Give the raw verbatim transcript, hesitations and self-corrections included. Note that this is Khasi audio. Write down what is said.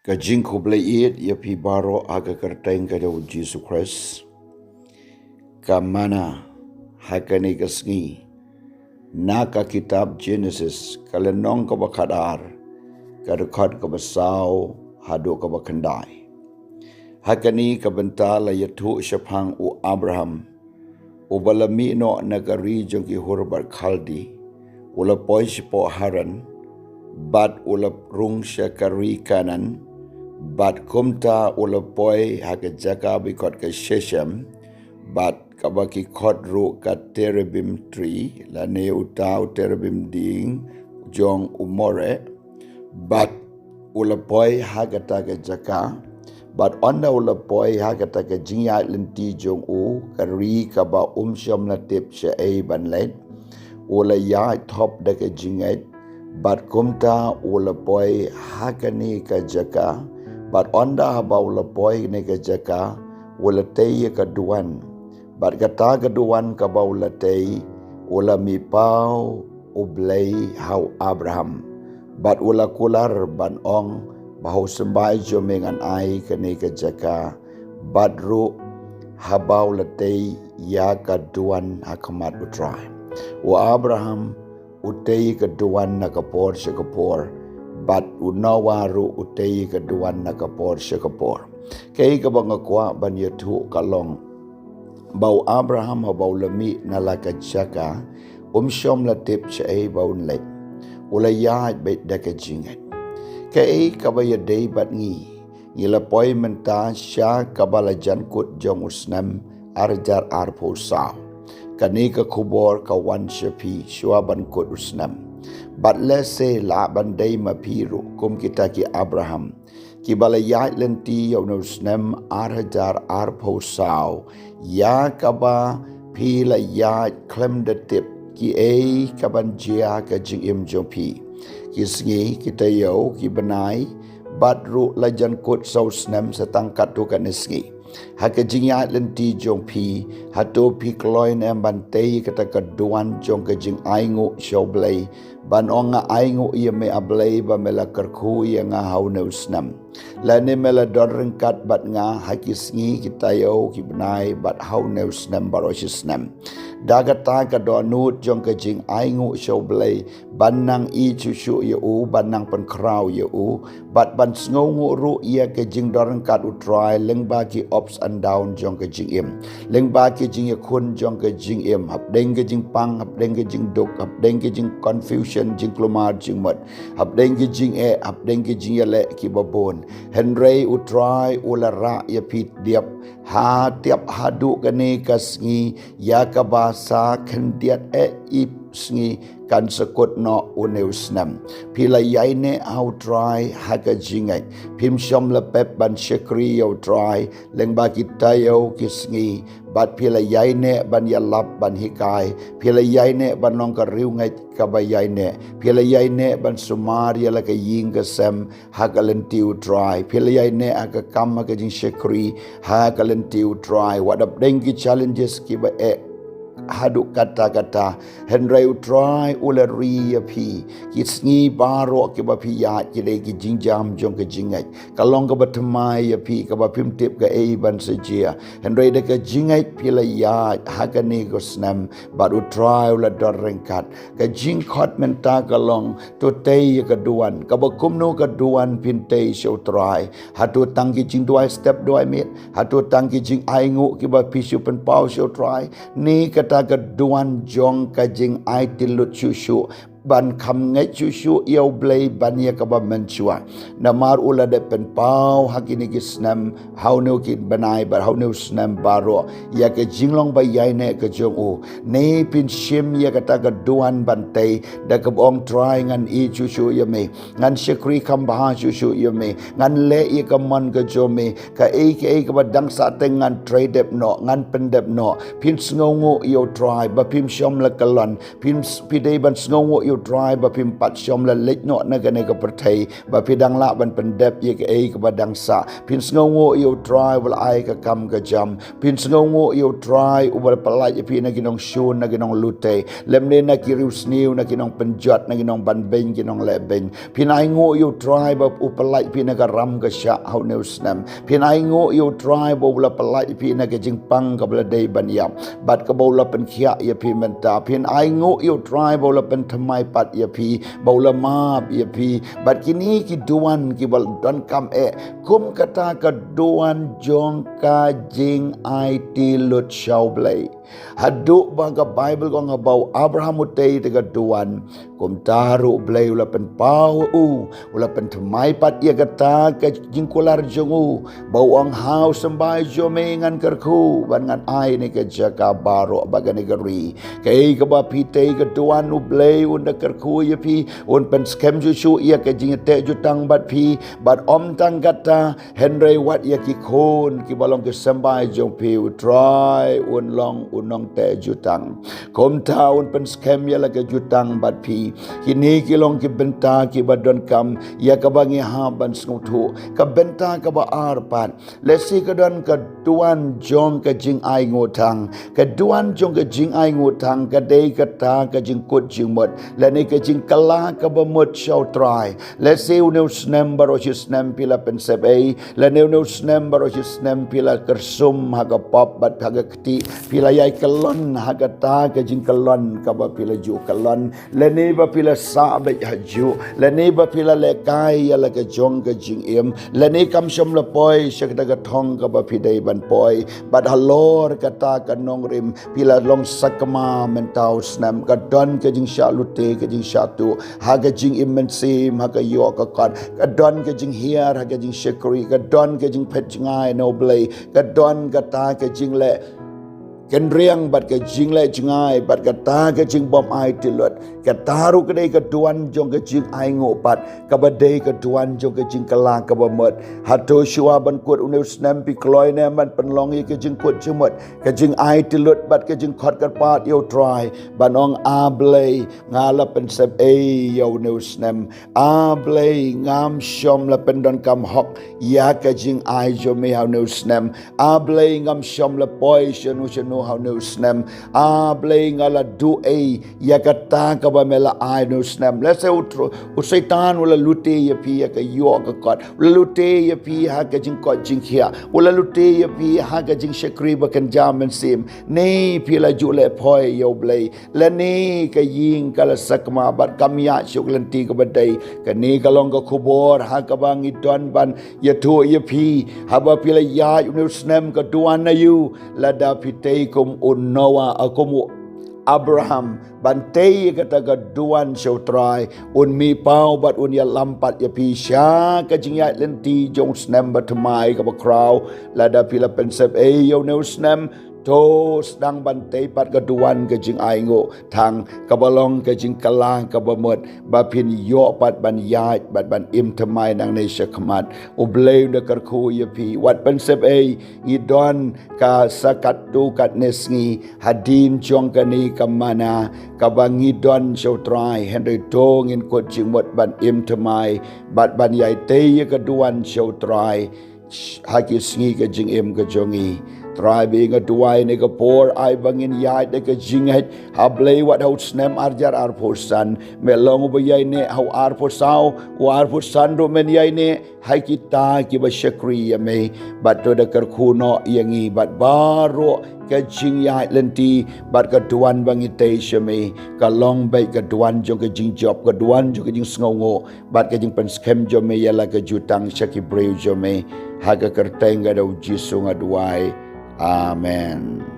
Ka jingkhublei ïa phi baroh ha ka kyrteng ka jong u Jisu Khrist. Ka manna ha kane ka sngi na ka kitab Genesis, ka lynnong kaba khatar, ka dkhot kaba saw haduh kaba khyndai. Ha kane ka bynta la ïathuh shaphang u Abraham, uba la mih noh na ka ri jong ki Ur bad Khaldi, u la poi shapoh Haran, bad u la rung sha ka ri Kanaan, bad kumta u la poi ha ka jaka ba ki khot ka Shechem, bad kaba ki khot ruh ka terebinth tree, lane uta u terebinth dieng jong u Moreh, bad u la poi ha kata ka jaka, bad ynda u la poi ha kata ka jingïaid lynti jong u, ka ri kaba um shym la tip shaei ban leit, u la ïaid thop da ka jingngeit, bad kumta u la poi ha kane ka jaka, bad ynda haba u la poi kane ka jaka, u la tei ïa ka duwan, bad kata ka duwan kaba u la tei, u la mih paw U Blei ha u Abraham, bad u la kular ban ong ba ha u symbai jong me ngan ai kane ka jaka, bad ruh haba u la tei ïa ka duwan ha khmat U Trai. U Abraham u tei ka duwan na ka por sha ka por, bad u Noah ruh u tei ka duwan na ka por sha ka por. Kaei kaba nga kwah ban ïathuh ka long ba u Abraham haba u la mih na la ka jaka, um shym la tip shaei ba un leit, u la ïaid beit da ka jingngeit. Kaei kaba ïadei bad ngi, ngi la poi mynta sha kaba la jan kut jong u snem ar hajar arphew saw. Kane ka khubor ka wan sha phi shuwa ban kut u snem. Bad lehse lah ban dei ma phi ruh kum kita ki Abraham, kiba la ïaid lynti ïa une u snem ar hajar arphew saw, ïa kaba phi la ïaid khlem da tip kiei kaban jia ha ka jingim jong phi. Ki sngi, ki taïew, ki bnai, bad ruh la jan kut sa u snem sa tang katto katne sngi. Ha ka jingïaid lynti jong phi, hato phi kloi ne em ban tei kata ka duwan jong ka jingainguh sha U Blei, ban ong nga ainguh ïa me A Blei ba me la kyrkhu ïa nga ha une u snem, lane me la don ryngkat bad nga ha ki sngi, ki taïew, ki bnai, bad ha une u snem baroh shi snem. Da kata ka dohnud jong ka jingainguh sha U Blei, ban nang ïeit shuh shuh ïa u, ban nang pynkhraw ïa u, bad ban sngewnguh ruh ïa ka jingdon ryngkat U Trai lyngba ki ups and down jong ka jingim. Lyngba ki jingïakhun jong ka jingim, hapdeng ka jingpang, hapdeng ka jingduk, hapdeng ka jingconfusion, jingkulmar jingmut, hapdeng ka jingeh, hapdeng ka jingïaleh kiba bun. Hynrei U Trai u la rah ïa phi tiap, ha tiap haduh kane ka sngi, ïa kaba sa khyndiat eh ip sngi kan sa kut noh une u snem. Phi la ïaineh ha U Trai ha ka jingngeit. Phim shym la pep ban shakri ïa U Trai lyngba ki taïew ki sngi, bad phi la ïaineh ban ïalap ban hikai. Phi la ïaineh ban long ka riewngeit kaba ïaineh. Phi la ïaineh ban sumar ïa la ka ïing ka sem ha ka lynti U Trai. Phi la ïaineh ha ka kam, ha ka jingshakri ha ka lynti U Trai. Wat hapdeng ki challenges kiba eh haduh katta katta, hynrei U Trai u la ri ïa phi. Ki sngi baroh kiba phi ïaid ki dei ki jingjam jong ka jingngeit. Ka long kaba thymmai ïa phi, kaba phim tip kaei ban sa jia. Hynrei da ka jingngeit phi la ïaid ha kane ka snem, bad U Trai u la don ryngkat. Ka jingkhot mynta ka long, to tei ïa ka duwan. Kaba kumno ka duwan phin tei sha U Trai? Hato tang ki jingduwai step duwai miet? Hato tang ki jingainguh kiba phi shu pynpaw sha U Trai? Ne kata ka duwan jong ka jingaiti lut shuh shuh, ban kham ngeit shuh shuh ïa U Blei ban ïa kaba mynshuwa? Namar u la dep pynpaw ha kine ki snem, ha une u ki bnai, bad ha une u snem baroh, ïa ka jinglong ba ïaineh ka jong u. Ne phin shim ïa kata ka duwan ban tei, da kaba ong, Trai, ngan ïeit shuh shuh ïa me, ngan shakri kham bha shuh shuh ïa me, ngan leh ïa ka mon ka jong me, kaei kaei kaba dang sahteng ngan trei dep noh, ngan pyndep noh. Phin sngewnguh ïa U Trai ba phim shym la kyllon. Phin s-, phi dei ban sngewnguh ïa Trai ba phim pat shym la leit noh na kane ka pyrthei, ba phi dang lah ban pyndep ïa kaei kaba dang sah. Phin sngewnguh ïa u Trai ba la ai ka kam ka jam. Phin sngewnguh ïa u Trai uba la pyllait ïa phi na ki nongshun, na ki nonglute, lymne na ki riewsniew, na ki nongpynjot, na ki nongbanbeiñ, ki nonglehbeiñ. Phin ainguh ïa u Trai ba u pyllait phi na ka ram ka shah ha une u snem. Phin ainguh ïa u Trai ba u la pyllait phi na ka jingpang kaba la dei ban ïap bad kaba u la pynkhiah ïa phi mynta. Phin ainguh ïa u Trai ba u la pynthymmai pat ïa phi, ba u la map ïa phi. Bad kine ki duwan kiba donkam eh, kum kata ka duwan jong ka jingaiti lut sha u Blei. Haduh ba ka Baibl ka ong ba u Abraham u tei te ka duwan, kumta ruh u Blei u la pynpaw u, u la pynthymmai pat ïa kata ka jingkular jong u, ba u ong ha u symbai jong me ngan kyrkhu, ban ngan ai ne ka jaka baroh ba kane ka ri. Kaei kaba phi tei ka duwan u Blei un da kyrkhu ïa phi, un pynskhem shuh shuh ïa ka jingteh jutang bad phi, bad ym tang kata, hynrei wat ïa ki khun kiba long ki symbai jong phi u Trai un long u nongteh jutang. Kumta un pynskhem ïa la ka jutang bad phi. Kine ki long ki bynta kiba donkam ïa kaba ngi hap ban sngewthuh. Ka bynta kaba ar pat, lehse ka don ka duwan jong ka jingainguh thang. Ka duwan jong ka jingainguh thang ka dei kata ka jingkut jingmut, lane ka jingkylla kaba mut sha u Trai. Lehse une u snem baroh shi snem phi la pynsep ei, lane une u snem baroh shi snem phi la kyrsum ha ka pop bad ha ka kti, phi la ïai kyllon ha kata ka jingkyllon kaba phi la ju kyllon, lane ba phi la sah beit ha ju, lane ba phi la lehkai ïa la ka jong ka jingim, lane kam shym la poi sha kata ka thong kaba phi dei ban poi. Bad halor kata ka nongrim phi la long sakma mynta u snem. Ka don ka jingshah lute, ka jingshah tuh ha ka jingim mynsiem, ha ka ïoh ka kot. Ka don ka jinghiar ha ka jingshakri, ka don ka jingphet jngai na u Blei, ka don kata ka jingleh kynriang bad ka jingleh jngai bad kata ka jingbym aiti lut. Kata ruh ka dei ka duwan jong ka jingainguh pat, kaba dei ka duwan jong ka jingkylla kaba mut. Hato shuwa ban kut une u snem phi kloi ne em ban pynlong ïa ka jingkut jingmut, ka jingaiti lut bad ka jingkhot kyrpad ïa u Trai, ban ong, A Blei, nga la pynsep ei ïa une u snem. A Blei, ngam shym la pyndonkam hok ïa ka jingai jong me ha une u snem. A Blei, ngam shym la poi shano shano ha une u snem. A Blei, nga la duh ei ïa kata kaba me la ai une u snem. Lehse u tru-, u Soitan u la lute ïa phi ha ka ïoh ka kot, u la lute ïa phi ha ka jingkoit jingkhiah, u la lute ïa phi ha ka jingshakri ba kynja mynsiem. Ne phi la ju leh poi ïa u Blei, lane ka ïing ka la sakma bad kam ïaid shuh ka lynti kaba dei. Kane ka long ka khubor ha kaba ngi don ban ïathuh ïa phi. Haba phi la ïaid une u snem, ka duwan aïu? Lada phi tei kum u Noah, a, kum u Abraham, ban tei ïa kata ka duwan sha u Trai, un mih paw bad un ïalam pat ïa phi sha ka jingïaid lynti jong u snem bathymmai kaba khraw. Lada phi la pynsep ei ïa une u snem, to sdang ban tei pat ka duwan ka jingainguh thang, kaba long ka jingkylla kaba mut, ba phin ïoh pat ban ïaid bad ban im thymmai nangne sha khmat. U Blei un da kyrkhu ïa phi. Wat pynsep ei, ngi don ka sa katto katne sngi hadien jong kane ka manna kaba ngi don sha u Trai, hynrei to ngin kut jingmut ban im thymmai bad ban ïai tei ïa ka duwan sha u Trai ha ki sngi ka jingim ka jong ngi. Trai, ba nga duwai ne ka por, ai ba ngin ïaid da ka jingngeit ha Blei wat ha u snem arhajar arphew san. Me long uba ïaineh ha u arphew saw, u arphew san ruh men ïaineh ha kita kiba shakri ïa me. Bad to da kyrkhu noh ïa ngi bad baroh ka jingïaid lynti bad ka duwan ba ngi tei sha me, ka long beit ka duwan jong ka jingjop, ka duwan jong ka jingsngewnguh bad ka jingpynskhem jong me ïa la ka jutang sha ki briew jong me. Ha ka kyrteng ka da u Jisu nga duwai. Amen.